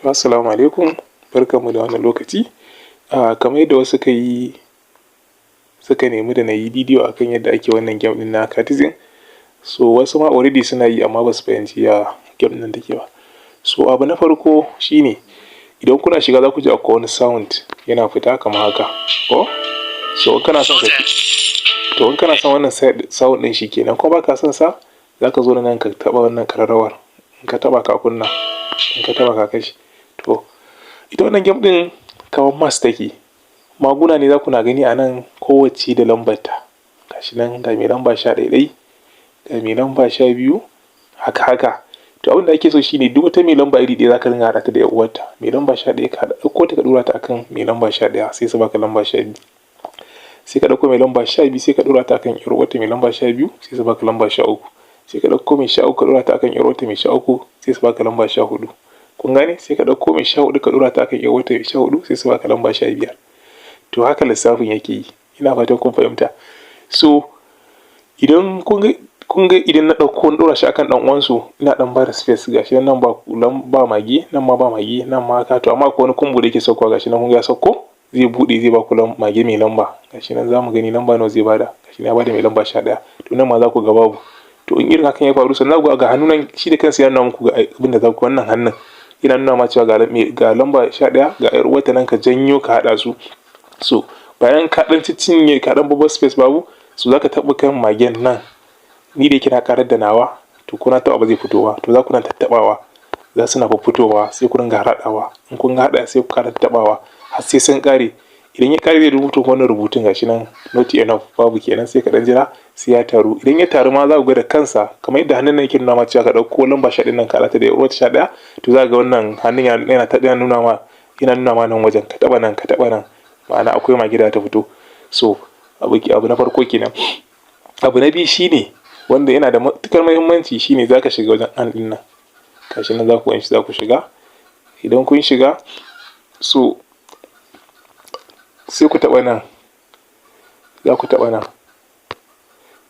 Assalamu alaikum, barkanmu da wannan lokaci. Kamar yadda wasu suka yi suka nemi da na yi bidiyo akan yadda ake wannan game ɗin na Catizen. So wasu ma already suna yi, amma ba su fahimci ya game ɗin take ba. So abu na farko shine, idan kuna shiga, za ku ji akwai wani sound yana fita kamar haka ko. So in kana son ka, to in kana son wannan sound ɗin, shi kenan. Ko ba ka son sa, za ka zo nan ka taɓa wannan ƙararrawar. In ka taɓa, ka kunna, in ka taɓa, ka kashe. To ita wannan game ɗin kamar maths take. Maguna ne za ku na gani a nan, kowacce da lambarta. Gashi nan, ga mai lamba 11 ɗai, ga mai lamba 12, haka haka. To abin da ake so shine, duk wata mai lamba iri ɗaya, za ka dinga haɗa ta da 'yar uwarta. Mai lamba 11, ka ɗauko ta ka ɗora ta akan mai lamba 11, sai su baka lamba 12. Sai ka ɗauko mai lamba 12, sai ka ɗora ta akan 'yar uwarta mai lamba 12, sai su baka lamba 13. Sai ka ɗauko mai 13, ka ɗora ta akan 'yar uwarta mai 13, sai su baka lamba 14. Kun gane? Sai ka ɗauko mai 14, ka ɗora ta akan 'yar uwarta mai 14, sai su baka lamba 15. To haka lissafin yake yi. Ina fatan kun fahimta. So idan kun ga idan na ɗauko na ɗora shi akan ɗan uwansu, ina ɗan bada space. Gashi nan, ba ba mage nan, ma ba mage nan ma haka. To amma akwai wani combo da yake saukowa. Gashi nan, kun ga ya sauko, zai buɗe, zai baku mage mai lamba. Gashi nan, za mu gani lamba nawa zai bada. Gashi nan, ya bada mai lamba 11. To nan ma za ku ga babu. To in irin hakan ya faru, sannan ku ga hannu nan, shi da kansa ya nuna muku ga abin da za ku. Wannan hannun yana nuna ma cewa ga lamba 11, ga 'yar uwarta nan, ka janyo ka haɗa su. So bayan ka ɗan cinye, ka ɗan babbar space babu, so za ka taɓa kan magen nan. Ni da yake na ƙarar da nawa, to ko na taɓa ba zai fito ba. To za ku na tattaɓawa, za su na fitowa, sai ku dinga haɗawa. In kun haɗa, sai ku ƙara taɓawa har sai sun ƙare. Idan ya ƙare, zai rubuta wannan rubutun, gashi nan, "not enough", babu kenan. Sai ka ɗan jira sai ya taru. Idan ya taru ma, za ku ga da kansa, kamar yadda hannun nan yake nuna ma cewa ka ɗauko lamba 11 nan ka haɗa ta da wata 11. To za ka ga wannan hannun yana ta yana nuna ma nan wajen, ka taɓa nan, ka taɓa nan, ma'ana akwai mage da ta fito. So abu na farko kenan. Abu na biyu shine, wanda yana da matuƙar muhimmanci, shine za ka shiga wajen earn ɗin nan. Gashi nan, za ku gan shi, za ku shiga. Idan kun shiga, so sai ku taɓa nan, za ku taɓa nan.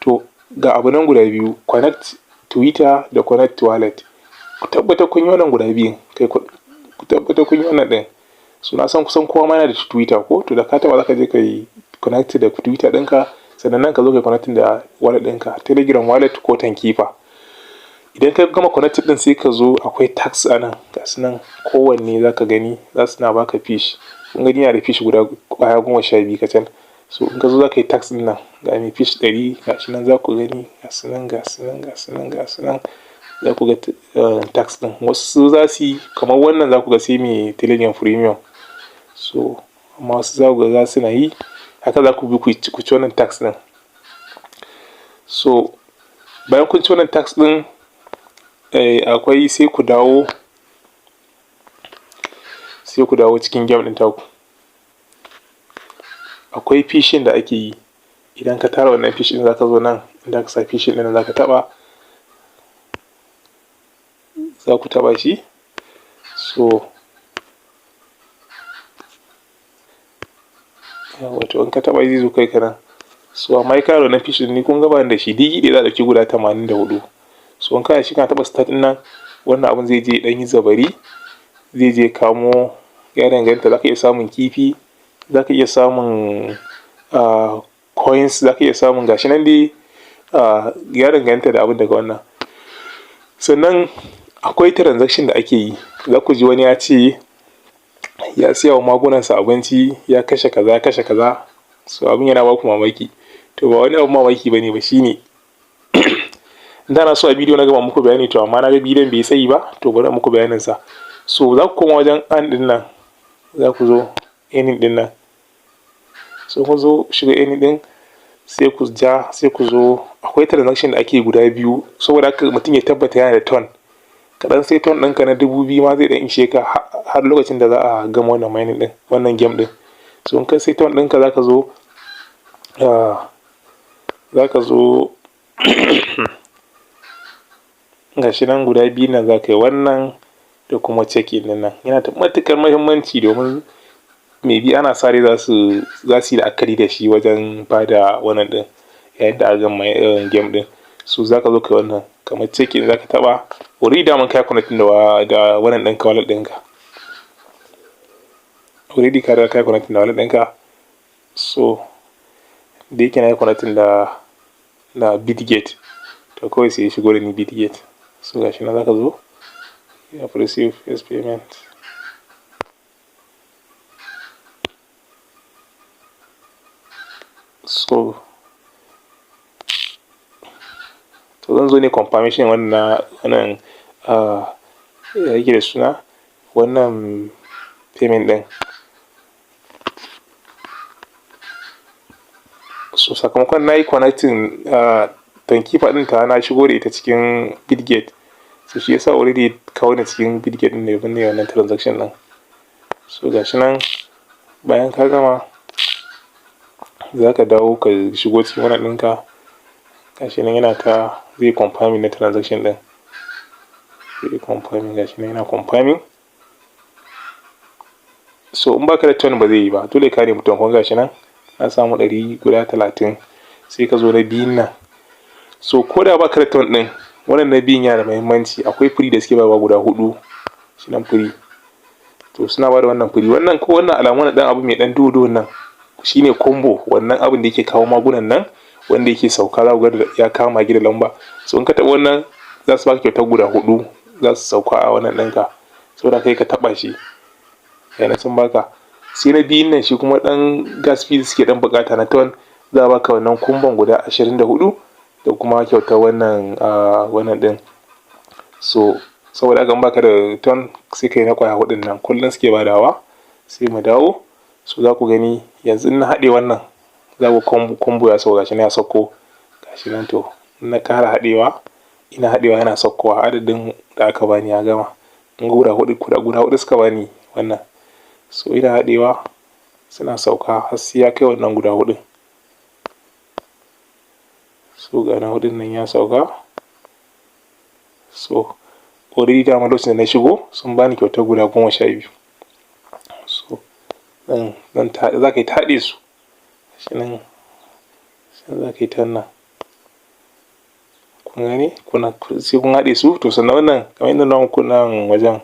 To ga abu nan guda biyu, connect Twitter da connect wallet. Ku tabbata kun yi wannan guda biyun. Kai, ku tabbata kun yi wannan ɗin. So na san kusan kowa ma yana da Twitter ko. To da ka taɓa, za ka je ka yi connect da Twitter ɗinka, sannan nan ka zo ka yi connecting da wallet ɗinka, Telegram wallet ko Tonkeeper. Idan ka gama connect ɗin, sai ka zo, akwai task a nan. Ga su nan, kowanne za ka gani za su na baka fish. Kun gani, yana da fish guda ƙwaya 12 kacal. So in ka zo, za ka yi task ɗin nan. Ga mai fish 100, ga shi nan, za ku gani, ga su nan, ga su nan, ga su nan, ga su nan. Za ku ga task ɗin, wasu za su yi kamar wannan, za ku ga sai mai Telegram Premium. So amma wasu za ku ga za su na yi haka. Za ku bi ku ci wannan task ɗin. So bayan kun ci wannan task ɗin, akwai, sai ku dawo cikin game ɗin taku. Akwai fishing da ake yi. Idan ka tara wannan fish ɗin, za ka zo nan inda ka sa fishing ɗin, za ka taɓa, za ku taɓa shi. So wato in ka taɓa, zai zo kai ka nan. So amma ka wannan fish ɗin, ni kun ga ba da shi, digi ɗaya za a ɗauki guda 84. So in kana shi, kana taɓa start ɗin nan, wannan abun zai je ɗan yi zabari, zai je kamo. Ya danganta, za ka iya samun kifi, za ka iya samun coins, za ka iya samun, gashi nan dai, ya danganta da abin daga wannan. Sannan akwai transaction da ake yi. Za ku ji wani ya ce ya siya wa magunansa abinci, ya kashe kaza, ya kashe kaza. So abin yana baku mamaki. To ba wani abin mamaki bane ba. Shine da na so a bidiyo na gama muku bayani, to amma na ga bidiyon bai tsayi ba, to bari muku bayanin sa. So za ku koma wajen earn din nan, za ku zo earning din nan. So kun zo shiga earning din, sai ku ja, sai ku zo, akwai transaction da ake guda biyu. Saboda haka mutum ya tabbata yana da TON kaɗan, sai TON ɗinka na 2000 ma zai ɗan ishe ka har lokacin da za a gama wannan mining ɗin, wannan game ɗin. So in ka sai TON ɗinka, za ka zo, gashi nan, guda biyu nan za ka yi wannan da kuma check-in ɗin nan. Yana da matuƙar muhimmanci, domin maybe ana sa rai za su yi la'akari da shi wajen ba da wannan ɗin yayin da aka gama game ɗin. So za ka zo ka yi wannan kamar check-in, za ka taɓa. Already daman ka yi connecting da wannan ɗinka, wallet ɗinka. Already ka riga ka yi connecting da wallet ɗinka. So da yake na yi connecting da Bitget, to kawai sai ya shigo da ni Bitget. So gashi nan za ka zo, you have received first payment. So to zan zo ne confirmation wannan ya yake da suna, wannan payment ɗin. So sakamakon na yi connecting Tonkeeper ɗin ta, na shigo da ita cikin Bitget. So shi yasa already kawo ni cikin Bitget ɗin ne domin nayi wannan transaction ɗin. So gashi nan, bayan ka gama, za ka dawo ka shigo cikin wannan ɗinka. Gashi nan yana ta zai confirming na transaction ɗin. Zai confirming, gashi nan yana confirming. So in baka da TON ba zai yi ba, dole ka nemi TON. Kun gashi nan na samu ɗari guda 30, sai ka zo na biyun nan. So ko da baka da TON ɗin, wannan na biyun yana da muhimmanci. Akwai free da suke bayarwa guda huɗu, shi nan free. To suna bada wannan free. Wannan ko wannan alamun ɗan abu mai ɗan duhu duhun nan shine combo, wannan abin da yake kawo magunan nan wanda yake sauka, za ku ga ya kama mage da lamba. So in ka taɓa wannan, za su baka kyautar guda huɗu, za su sauka a wannan ɗinka. Saboda kai ka taɓa shi, yana sun baka. Sai na biyun nan, shi kuma ɗan gas fee suke ɗan buƙata na TON, za a baka wannan combon guda 24 da kuma kyautar wannan ɗin. So saboda haka in baka da TON, sai kai na ƙwaya huɗun nan, kullum suke badawa. Sai mu dawo. So za ku gani yanzu in na haɗe wannan, za ku combo ya sauka, gashi nan ya sauko, gashi nan. To in na ƙara haɗewa, ina haɗewa yana saukowa, adadin da aka bani ya gama. In guda huɗu, guda huɗu suka bani wannan. So ina haɗewa suna sauka har sai ya kai wannan guda huɗun. So ga na huɗun nan ya sauka. So already dama lokacin da na shigo sun bani kyautar guda 12. So zan za ka yi ta haɗe su. Gashi nan, sai za ka yi ta nan. Kun gani? Kuna sai kun haɗe su. To sannan wannan, kamar yadda na muku nan wajen,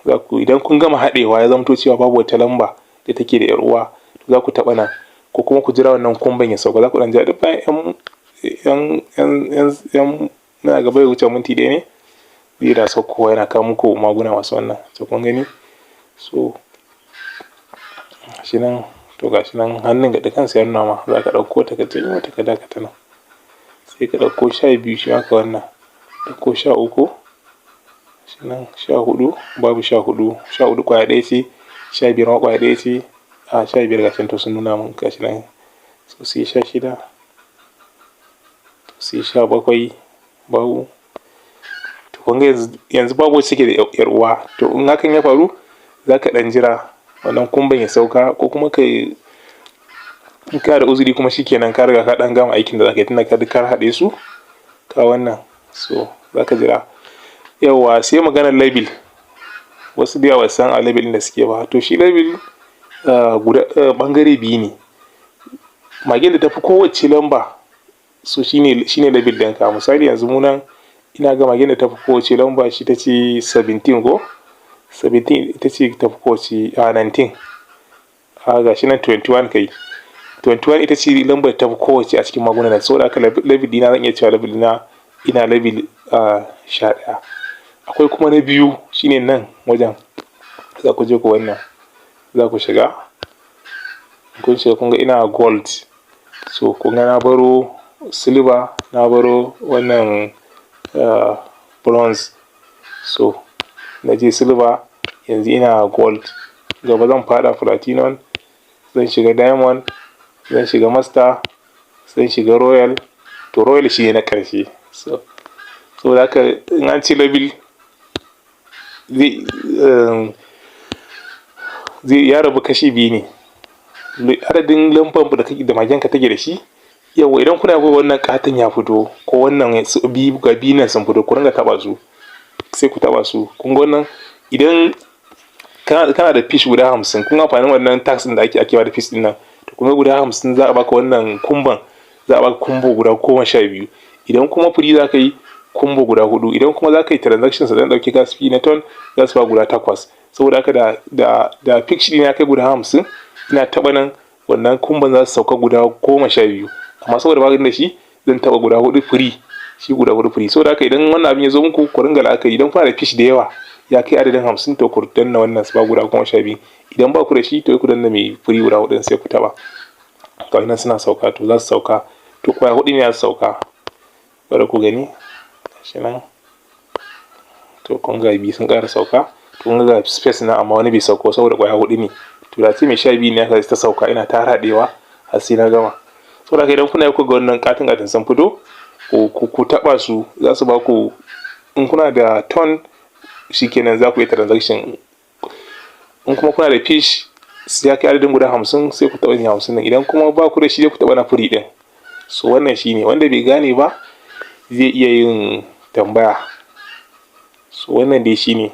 za ku, idan kun gama haɗewa ya zamto cewa babu wata lamba da take da 'yar uwa, to za ku taɓa nan ko kuma ku jira wannan combon ya sauka. Za ku ɗan jira duk bayan 'yan na gaba ya wuce minti 1 ne zai na saukowa, yana kawo muku maguna masu wannan. To kun gani? So gashi nan, to gashi nan hannun ga kansa ya nuna ma, za ka ɗauko ta ka janyo ta ka dakata nan. Sai ka ɗauko 12, shi ma ka wannan. Ɗauko 13, shi nan 14, babu 14, 14 ƙwaya ɗaya ce, 15 ma ƙwaya ɗaya ce. A 15 gashi nan, to sun nuna mun gashi nan. So sai 16, sai 17, babu. To kun ga yanzu babu wacce take da 'yar uwa. To in hakan ya faru, za ka ɗan jira wannan combon ya sauka, ko kuma ka in kana da uzuri kuma shikenan, ka riga ka ɗan gama aikin da za ka yi tunda ka duk ka haɗe su ka wannan. So za ka jira. Yauwa, sai maganar level. Wasu da yawa basu san a level ɗin da suke ba. To shi level guda ɓangare biyu ne. Magen da tafi kowacce lamba, so shine level ɗinka. Misali yanzu mu nan ina ga magen da tafi kowacce lamba shi ta ce 17 ko? 17 ita ce tafi kowacce, a 19. A gashi nan 21 kai. 21 ita ce lambar da tafi kowacce a cikin magunan nan. Saboda haka level ɗina, zan iya cewa level ɗina ina level 11. Akwai kuma na biyu, shine nan wajen. Za ku je ku wannan, za ku shiga. Kun shiga, kun ga ina gold. So kun ga na baro silver, na baro wannan bronze. So na je silver, yanzu ina gold. Gaba zan faɗa platinum, zan shiga diamond, zan shiga master, zan shiga royal. To royal shi ne na ƙarshe. So saboda haka in an ce level zai ya rabu kashi biyu ne. Adadin lambar da kake da magenka take da shi. Yauwa, idan kuna ga wannan ƙaton ya fito ko wannan biyu, ga biyun nan sun fito, ku ringa taɓa su. Sai ku taɓa su. Kun ga wannan, idan kana da fish guda 50, kun amfanin wannan task ɗin da ake bada fish ɗin nan. To kun ga guda 50 za a baka wannan combon, za a baka combo guda 12. Idan kuma free za ka yi, combo guda huɗu. Idan kuma za ka yi transaction su ɗan ɗauki gas fee na TON, za su ba guda takwas. Saboda haka da fish ɗina ya kai guda 50, ina taɓa nan, wannan kumban za su sauka guda 12. Amma saboda ba da shi, zan taɓa guda hudu free, shi guda hudu free. Saboda haka idan wannan abin ya zo muku, ku ringa la'akari. Idan kuna da fish da yawa, ya kai adadin 50, to ku danna wannan su ba guda 12. Idan ba ku da shi, to ku danna mai free guda hudu, sai ku taɓa. Ga nan suna sauka. To za su sauka, to kwaya hudu ne za su sauka. Bari ku gani shi nan. To kun ga biyu sun ƙara sauka. To kun ga space na, amma wani bai sauko saboda kwaya hudu ne. To da ce mai 12 ne aka ta sauka, ina ta haɗewa har sai na gama. Saboda haka idan kuna yi, ku ga wannan katin katin sun fito, ku taɓa su, za su ba ku. In kuna da ton, shikenan, za ku yi transaction. In kuma kuna da fish ya kai adadin guda 50, sai ku taɓa ne 50 nan. Idan kuma ba ku da shi, sai ku taɓa na free ɗin. So wannan shine. Wanda bai gane ba zai iya yin tambaya. So wannan dai shine.